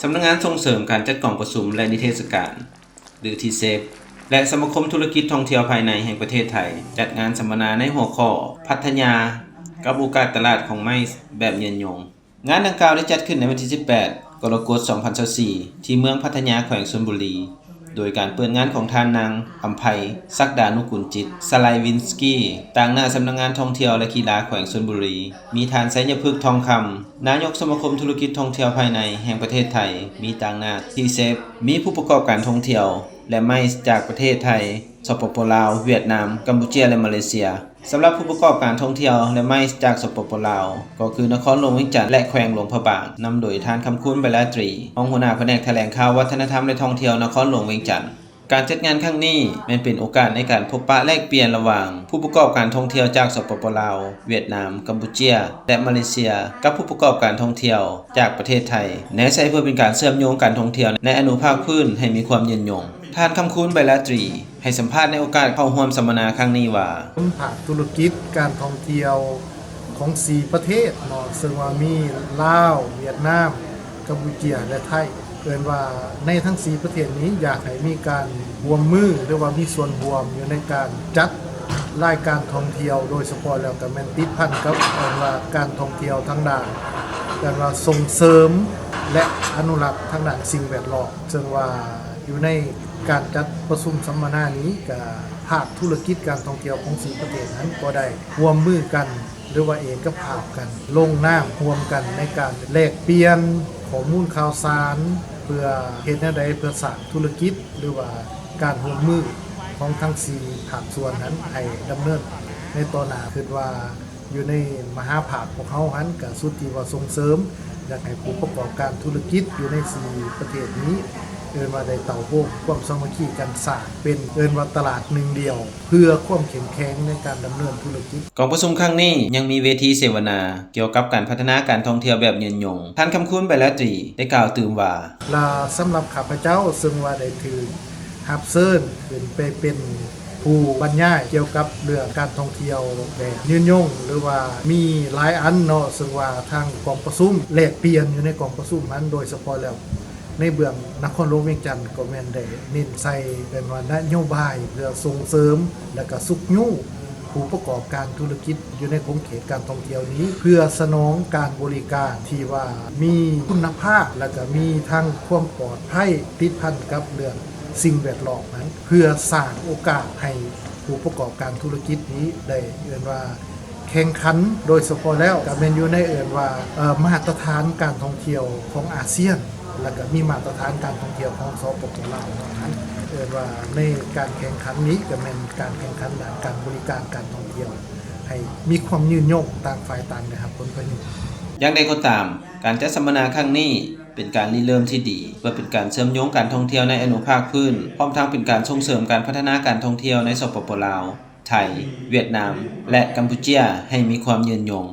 ສຳນັກງານສົ່ງເສີມການຈັດກອງປະຊຸມ ແລະ ນິເທດສະການ ຫຼື ທີເຊບ ແລະ ສະມາຄົມທຸລະກິດທ່ອງທ່ຽວພາຍໃນແຫ່ງປະເທດໄທ ຈັດງານສຳມະນາໃນຫົວຂໍ້ ພັດທະຍາກັບໂອກາດຕະຫຼາດຂອງໄມ້ແບບຍືນຍົງ. ງານດັ່ງກ່າວໄດ້ຈັດຂຶ້ນໃນວັນທີສິບແປດ ກໍລະກົດ ສອງພັນຊາວສີ່ ທີ່ເມືອງພັດທະຍາ ແຂວງຊົນບຸລີ ໂດຍການເປີດງານຂອງທ່ານນາງ ອຳໄພ ສັກດານຸກຸນຈິດ ສະໄລວິນສກີ ຕາງໜ້າສຳນັກງານທ່ອງທ່ຽວ ແລະ ກິລາແຂວງຊົນບຸລີ, ມີທ່ານ ໄຊຍະພຶກ ທອງຄຳ ນາຍົກສະມາຄົມທຸລະກິດທ່ອງທ່ຽວພາຍໃນແຫ່ງປະເທດໄທ, ມີຕາງໜ້າ ທີເຊບ, ມີຜູ້ປະກອບການທ່ອງທ່ຽວ ແລະ ໄມ້ຈາກປະເທດໄທ, ສປປ ລາວ, ຫວຽດນາມ, ກຳປູເຈຍ ແລະ ມາເລເຊຍ. ສຳລັບຜູ້ປະກອບການທ່ອງທ່ຽວ ແລະ ໄມ້ຈາກ ສປປ ລາວ ກໍຄືນະຄອນຫຼວງວຽງຈັນ ແລະ ແຂວງຫຼວງພະບາງ, ນຳໂດຍທ່ານ ຄຳຄູນ ໃບລາຕຣີ ຮອງຫົວໜ້າພະແນກຖະແຫຼງຂ່າວ ວັດທະນະທຳ ແລະ ທ່ອງທ່ຽວນະຄອນຫຼວງວຽງຈັນ. ການຈັດງານຄັ້ງນີ້ແມ່ນເປັນໂອກາດໃນການພົບປະແລກປ່ຽນລະຫວ່າງຜູ້ປະກອບການທ່ອງທ່ຽວຈາກ ສປປ ລາວ, ຫວຽດນາມ, ກຳປູເຈຍ ແລະ ມາເລເຊຍ ກັບຜູ້ປະກອບການທ່ອງທ່ຽວຈາກປະເທດໄທ, ແນໃສ່ເພື່ອເປັນການເຊື່ອມໂຍງການທ່ອງທ່ຽວໃນອະນຸພາກພື້ນໃຫ້ມີຄວາມຍືນຍົງ. ທ່ານ ຄຳຄູນ ໃບລາຕຣີ ໃຫ້ສຳພາດໃນໂອກາດເຂົ້າຮ່ວມສຳມະນາຄັ້ງນີ້ວ່າ ພາກທຸລະກິດການທ່ອງທ່ຽວຂອງສີ່ປະເທດເນາະ ເຊິ່ງວ່າມີລາວ, ຫວຽດນາມ, ກຳປູເຈຍ ແລະ ໄທ, ເອີ້ນວ່າໃນທັງສີ່ປະເທດນີ້ຢາກໃຫ້ມີການຮ່ວມມື ຫຼືວ່າມີສ່ວນຮ່ວມຢູ່ໃນການຈັດລາຍການທ່ອງທ່ຽວ, ໂດຍສະເພາະແລ້ວກໍແມ່ນຕິດພັນກັບ ເອີ້ນວ່າການທ່ອງທ່ຽວທາງດ້ານ ເອີ້ນວ່າສົ່ງເສີມ ແລະ ອະນຸລັກທາງດ້ານສິ່ງແວດລ້ອມ, ເຊິ່ງວ່າຢູ່ໃນການຈັດປະຊຸມສຳມະນານີ້ ກໍພາກທຸລະກິດການທ່ອງທ່ຽວຂອງສີ່ປະເທດນັ້ນກໍໄດ້ຮ່ວມມືກັນ ຫຼືວ່າເອກະພາບກັນ ລົງນາມຮ່ວມກັນໃນການແລກປ່ຽນຂໍ້ມູນຂ່າວສານ ເພື່ອເຮັດແນວໃດເພື່ອສ້າງທຸລະກິດ ຫຼືວ່າການຮ່ວມມືຂອງທັງສີ່ພາກສ່ວນນັ້ນໃຫ້ດຳເນີນໃນຕໍ່ໜ້າ. ຄິດວ່າຢູ່ໃນມະຫາພາກພວກເຮົາຫັ້ນ ກະສຸດທີ່ວ່າສົ່ງເສີມ ຢາກໃຫ້ຜູ້ປະກອບການທຸລະກິດຢູ່ໃນສີ່ປະເທດນີ້ ເອີ້ນວ່າໄດ້ເຕົ້າໂຮມຄວາມສາມັກຄີກັນ ສ້າງເປັນ ເອີ້ນວ່າຕະຫຼາດໜຶ່ງດຽວ ເພື່ອຄວາມເຂັ້ມແຂງໃນການດຳເນີນທຸລະກິດ. ກອງປະຊຸມຄັ້ງນີ້ຍັງມີເວທີເສວະນາກ່ຽວກັບການພັດທະນາການທ່ອງທ່ຽວແບບຍືນຍົງ. ທ່ານ ຄຳຄູນ ໃບລາຕຣີ ໄດ້ກ່າວຕື່ມວ່າ ລະສຳລັບຂ້າພະເຈົ້າ ເຊິ່ງວ່າໄດ້ຖືກຮັບເຊີນຂຶ້ນໄປເປັນຜູ້ບັນຍາຍກ່ຽວກັບເລື່ອງການທ່ອງທ່ຽວແບບຍືນຍົງ ຫຼືວ່າມີຫຼາຍອັນເນາະ ເຊິ່ງວ່າທາງກອງປະຊຸມແລກປ່ຽນຢູ່ໃນກອງປະຊຸມຫັ້ນ ໂດຍສະເພາະແລ້ວ ໃນເບື້ອງນະຄອນຫຼວງວຽງຈັນກໍແມ່ນໄດ້ເນັ້ນໃສ່ ເອີ້ນວ່ານະໂຍບາຍເພື່ອສົ່ງເສີມ ແລະກະຊຸກຍູ້ຜູ້ປະກອບການທຸລະກິດຢູ່ໃນຂົງເຂດການທ່ອງທ່ຽວນີ້ ເພື່ອສະໜອງການບໍລິການທີ່ວ່າມີຄຸນນະພາບ ແລະກະມີທັງຄວາມປອດໄພ ຕິດພັນກັບເລື່ອງສິ່ງແວດລ້ອມນັ້ນ ເພື່ອສ້າງໂອກາດໃຫ້ຜູ້ປະກອບການທຸລະກິດນີ້ໄດ້ ເອີ້ນວ່າ ແຂ່ງຂັນ ໂດຍສະເພາະແລ້ວກະແມ່ນຢູ່ໃນເອີ້ນວ່າ ເອີ ມາດຕະຖານການທ່ອງທ່ຽວຂອງອາຊຽນ ແລະກະມີມາດຕະຖານການທ່ອງທ່ຽວຂອງ ສປປ ລາວ ເທົ່ານັ້ນ. ເອີ້ນວ່າໃນການແຂ່ງຂັນນີ້ກະແມ່ນການແຂ່ງຂັນດ້ານການບໍລິການການທ່ອງທ່ຽວ ໃຫ້ມີຄວາມຍືນຍົງຕ່າງຝ່າຍຕ່າງໄດ້ຮັບຜົນປະໂຫຍດ. ຢ່າງໃດກໍຕາມ, ການຈັດສຳມະນາຄັ້ງນີ້ ເປັນການລິເລີ່ມທີ່ດີ ເພື່ອເປັນການເຊື່ອມໂຍງການທ່ອງທ່ຽວໃນອະນຸພາກພື້ນ, ພ້ອມທັງເປັນການສົ່ງເສີມການພັດທະນາການທ່ອງທ່ຽວໃນ ສປປ ລາວ, ໄທ, ຫວຽດນາມ ແລະ ກຳປູເຈຍ ໃຫ້ມີຄວາມຍືນຍົງ.